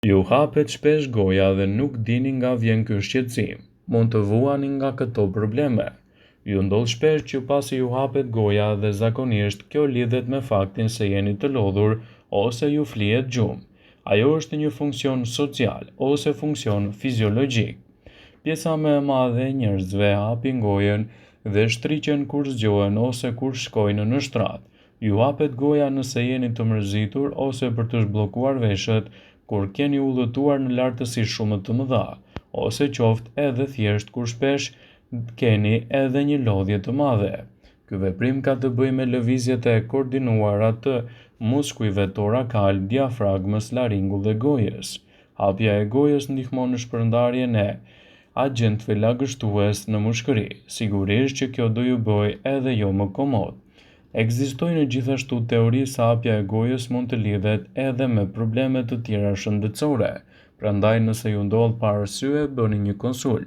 Ju hapet shpesh goja dhe nuk dini nga vjen ky shqetësim. Mund të vuani nga këto probleme. Ju ndodh shpesh që pasi ju hapet goja dhe zakonisht kjo lidhet me faktin se jeni të lodhur ose ju flihet gjumë. Ajo është një funksion social ose funksion fiziologjik. Pjesa më e madhe e njerëzve hapin gojën dhe shtriqen kur zgjohen ose kur shkojnë në shtrat. Ju hapet goja nëse jeni të mërzitur ose për të zhbllokuar veshët kur keni udhëtuar në lartësi shumë të mëdha, ose qoftë edhe thjesht kur shpesh keni edhe një lodhje të madhe. Ky veprim ka të bëjë me lëvizjet e koordinuara të muskujve torakal, diafragmës, laringut dhe gojës. Hapja e gojës ndihmon në shpërndarjen e agjentëve lagështues në mushkëri. Sigurisht që kjo do ju bëjë edhe jo më komod. Ekzistojnë gjithashtu teori se hapja e gojës mund të lidhet edhe me probleme të tjera shëndetësore, prandaj nëse ju ndodh pa arsye bëni një konsultë.